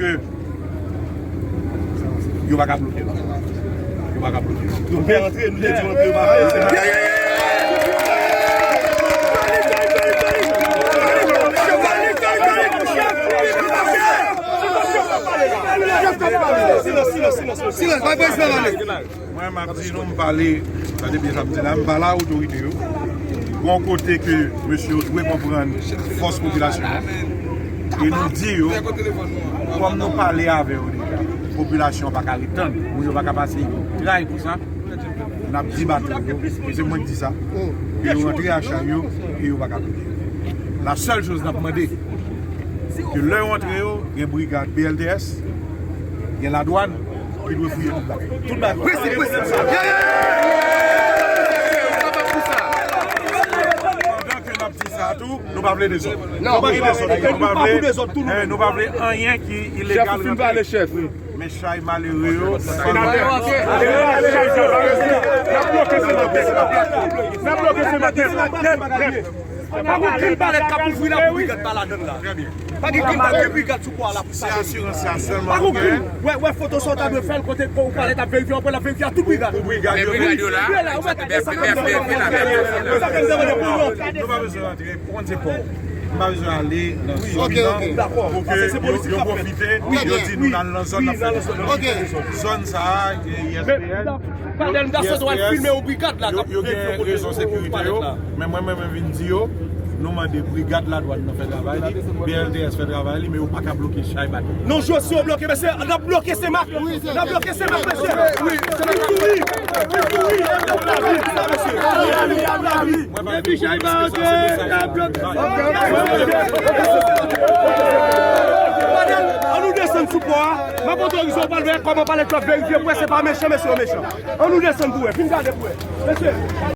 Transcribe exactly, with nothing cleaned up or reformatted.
Ke yo pa ka bloke la. Yo pa ka bloke. Nou fè antre, nou te di antre, yo pa fè. Silans, silans, silans, silans. Silans, silans, silans. Silans, pa prezidan pale. Mwen, m ap di nou, m pale, tande byen sa m di la, m pale a otorite yo. Gon kote ke mesye yo dwe konprann fòs popilasyon an. E nou di yo, kòm nou pale avè yo deja, popilasyon an pa ka ret tann, moun yo pa ka pase tray pou sa. N ap di bato yo, e se mwen k di sa, ke yo rantre a chay yo, e yo pa ka bloke. La sèl choz n ap mande, ke lè yo antre yo, gen brigad B L T S, gen ladwàn, ki dwe fouye tout bagay. Tout bagay. Prese, prese. Pandan ke n ap di sa tou, nou pa vle dezòd. Nou pa vle dezòd. Nou pa vle, eh, nou pa vle anyen ki ilegal rantre. Men chay malere yo, n ap bloke se maten. N ap bloke se maten. Pa gon grenn palèt k ap ouvri la pou brigad pa ladann la. Pa gen grenn, pa gen brigad sou pwa la pou sa. Se asirans sa sèlman. Pa gon grenn. Wè, wè foto sa w ta dwe fè l kote pou palèt ap verifye, apre l ap verifye a tout brigad. Pou brigad yo la. Yo la, ou mèt sa k ap demande pou yo. Nou pa bezwen rantre, ou konn se pa w. M pa bezwen ale nan zòn nan pou ke yo, yo pwofite, yo di nou n al nan zòn nan fè. Zòn sa a, I S P N. Yo gen rezon sekirite yo, men mwen menm mwen vin di yo, nou mande brigad ladwàn nan fè travay li, B L T S fè travay li, men yo pa ka bloke chay bato. Non, José, yo bloke, mesye, n ap bloke Senmak. N ap bloke Senmak, mesye. Wi, Senmak. Victory. Victory. Mwen pa vin pou diskusyon, se mesaj la. Ann nou desann sou pò a. M ap otorize w pral wè kòman palèt la verifye pou wè se pa mechan, mesye, yo mechan. Ann nou desann pou wè. Vin gade pou wè. Mesye.